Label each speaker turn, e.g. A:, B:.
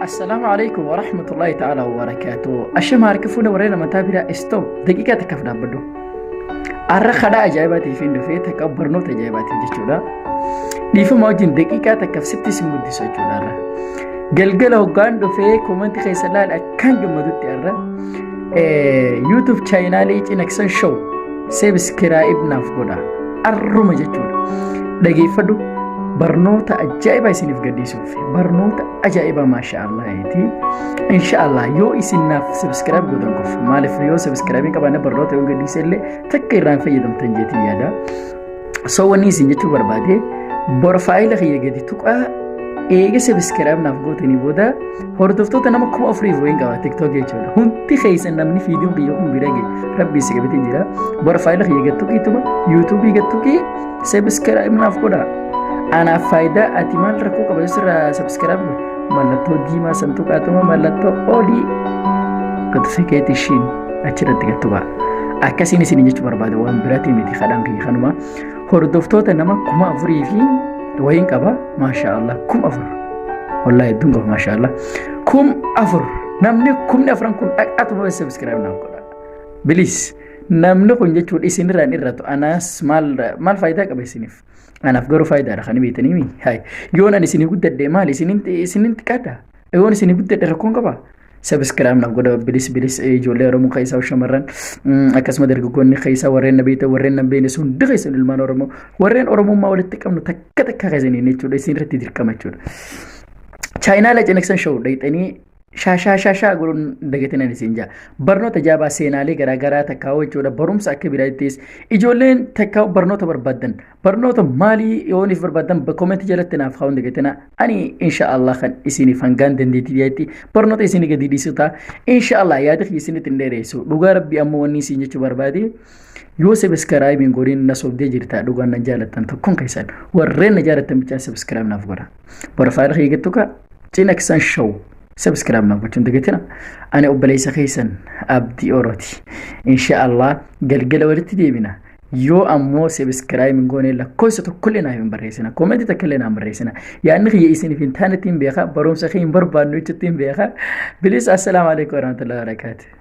A: Assalaamu alaikum wa rahmatullahi ta'ala wa barakaatu. Ashama harka fuune warreen amantaa biraa stop daqiiqaa takkaaf dhaabbadhu. Har'a kadhaa ajaa'ibaatiif hin dhufee takka barnoota ajaa'ibaatiif jechuudha. Dhiifama wajjin daqiiqaa takkaaf sitti isin guddisu jechuudha har'a. Galgala hoggaan dhufee koomantii keessa laal akkaan gammadutti har'a YouTube chaayinaalee Cinaksan Show sebiskiraayib naaf godha. Arruma jechuudha. Dhageeffadhu barnoota ajaa'ibaa isiniif gadhiisuuf barnoota ajaa'ibaa maasha Allah jeeti. Insha Allah yoo isin naaf sebiskiraayib gootan qofa maaliif yoo sebiskiraayib hin qabaanne barnoota yoo gadhiise illee takka irraan fayyadamtan jeetii yaada. So wanni isin jechuu barbaade borfaayila kiyya gadi tuqaa eega sebiskiraayib naaf gootanii booda hordoftoota nama 4000 wayiin qaba TikTok jechuudha. Hundi keessan namni fiidiyoon kiyya kun bira gahe rabbi si qabatee jira. Borfaayila kiyya gad tuqiituma yuutuubii gad tuqii sebiskiraayib naaf godha. Anaaf faayidaa ati maal rakkoo qaba yoo sirraa sebiskiraayib godhe mallattoo diimaa san tuqaatuma mallattoo olii notifiikeetishiin achirratti gad tuqaa. Akkasiin isin jechuu barbaada waan biraatii miti kadhaan kiyya kanuma. Hordoftoota nama 4000 fi wayiin qaba maasha Allah 4000. Wallahi hedduun qaba maasha Allah. 4000 namni 40,000 kun dhaqatuma subscribe naaf godha. Bilis namni kun jechuun isinirraa hin irratu anaas maal maal faayidaa qaba isiniif. Anaaf garuu faayidaadha kan beektanii mi? Hayi yoon ani isinii guddadhe maal isinin isinin xiqqaadha? Yoon isinii guddadhe rakkoon qaba? Sabiskiraayib naaf godha bilis bilis ijoollee Oromoo keessaa shamarran akkasuma dargaggoonni keessaa warreen na beektan warreen na beekne sun hundi keessan ilmaan Oromoo warreen Oromummaa walitti qabnu takka takka keessaniin jechuudha isin irratti dirqama jechuudha. Chaayinaa Cinaksan Show dhayxanii shaashaa shaashaa godhuun dagatinan isin jaa. Barnoota jaabaa seenaalee garaagaraa takkaa'uu jechuudha barumsa akka biraattis ijoolleen takkaa'u barnoota barbaaddan barnoota maalii yooniif barbaaddan koomentii jalatti naaf kaa'uun dagatina ani insha Allah kan isiniif hangaan dandeettii dhiyaatti barnoota isinii gadi dhiisu ta'a insha Allah yaada kiyya isinitti hin dheeressu dhugaa rabbi ammoo wanni isin jechuu barbaade yoo sabiskiraayib hin godhin na sobdee jirta dhugaan na jaalattan tokkoon keessan warreen na jaalattan bichaa sabiskiraayib naaf godha Profile kiyya gad tuqaa Cinaksan Show subscribe naaf gochuun dagatina. Ani obboleessa keessan Abdii Orooti. Insha Allah galgala walitti deebina. Yoo ammoo subscribe hin goone lakkoofsa tokkollee naaf hin barreessina. Koomentii takkallee naaf hin barreessina. Yaadni kiyya isiniif hin taanetti hin beeka. Barumsa kee hin barbaannu jechutti hin beeka. Bilis assalaamu alaikum warahmatullahi wabarakatuh.